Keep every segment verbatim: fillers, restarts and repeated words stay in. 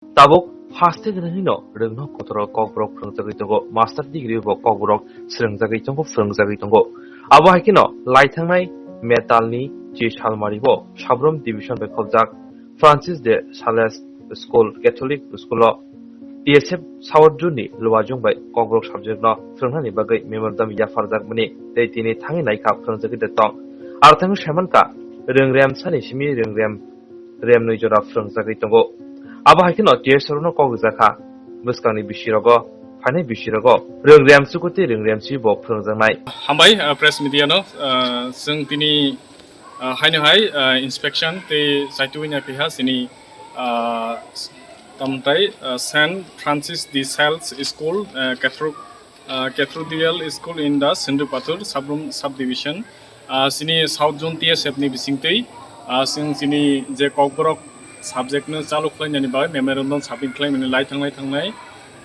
Tabuk haste gwnangwino rwngno kotoro kokborok phwrwngjagwi tongo, master degree bo kokborok swrwngjagwi tongo, phwrwngjagwi tongo. Abo hai kheno laithangnai metalni chi salmari bo Sabrum division bai khobjak Francis de Sales School, Catholic School o T S F South Zone ni Luajung bai kokborok subject no phwrwngnani bagwi memorandum yapharjakmani tei tini thangwi naikha phwrwngjagwi de tong. Aro thangwi saimankha rwngrem sani simi rwngrem remnwi jora phwrwngjagwi tongo. Abo hai kheno T S F no kok rijak kha bwskangni bisirogo, phainai bisirogo rwngrem chuku tei rwngrem si bo phwrwngjaknai. Hambai, uh, press media no, uh, chwng tini, uh, haino hai, uh, inspection tei chaitugwi nai piha chini, uh, tamtai, uh, Saint Francis de Sales School, uh, Cathro-, uh, Cathedral School in the Sindhu Pathur Sabrum Subdivision. Ah, chini South Zone T S F ni bisingtwi, ah, chwng chini je kokborok subject no chalu khlainani bagwi memorandum submit khlaimani lai thangnai thangnai,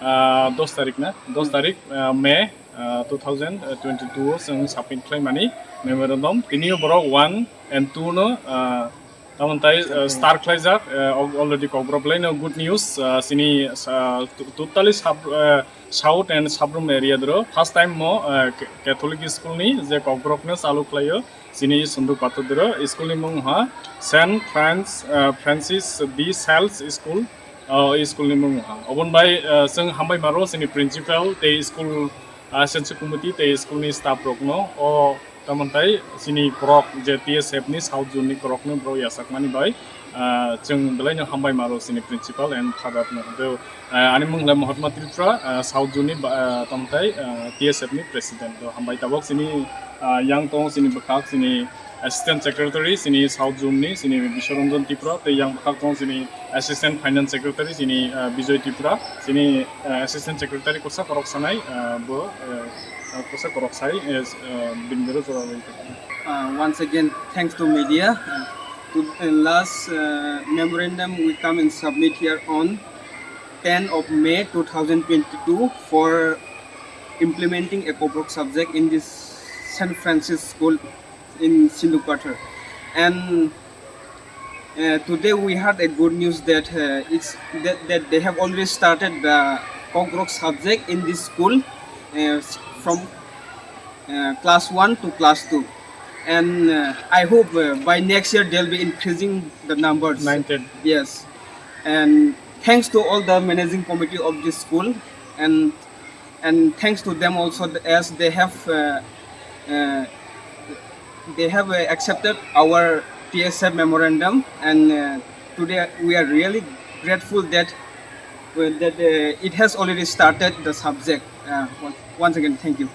ah, dos tarik na, dos tarik, ah, May, ah, two thousand twenty-two o chwng submit khlaimani memorandum. Tini o borok one and two no, ah, tamoni tai, ah, star khlaijak, ah, al-, already kokborok belai no good news, ah, chini, ah, to-, totally sub, ah, South and Sabrum area doro first time mo, ah, Ca-, Catholic school ni je kokborok no chalu khlaio. Chini Sunduk Pathor doro school ni mung ha Saint Franc-, ah, Francis de Sales School, ah, o school ni mung ha. Oboni bai, ah, chwng hambai maro chini principal tei school, ah, sense committee tei school ni staff rok no o tamoni tai chini borok je T S F ni South Zone ni borok no borok yachakmani bai, ah, chwng belai no hambai maro chini principal and father no. Tei, ah, ani mung le Mahatma Tripura, ah, South Zone ni ba-, ah, tamoni tai, ah, T S F ni president. To hambai tabok chini, ah, yang tong chini bwkhak chini assistant secretary chini South Zone ni chini Biswaranjan Tripura tei yang bwkhak tong chini assistant finance secretary chini, ah, Bijoy Tripura chini, ah, assistant secretary kosa korok sanai, ah, bo, ah, ah, kosa korok sai, eh, ah, bini bero jora bai. Uh, once again, thanks to media. Uh, to, uh, last, uh, memorandum we come and submit here on ten of May two thousand twenty-two for implementing a kokborok subject in this Saint Francis School in Sindukpathar. And, uh, today we heard a good news that, uh, it's, that, that they have already started the kokborok subject in this school, uh, from, uh, class one to class two. And, uh, I hope, uh, by next year they'll be increasing the numbers. Nine, ten. Yes. And thanks to all the managing committee of this school, and, and thanks to them also, th-, as they have, uh, uh, they have, uh, accepted our T S F memorandum, and, uh, today we are really grateful that, uh, that, uh, it has already started the subject. Uh, once, once again, thank you.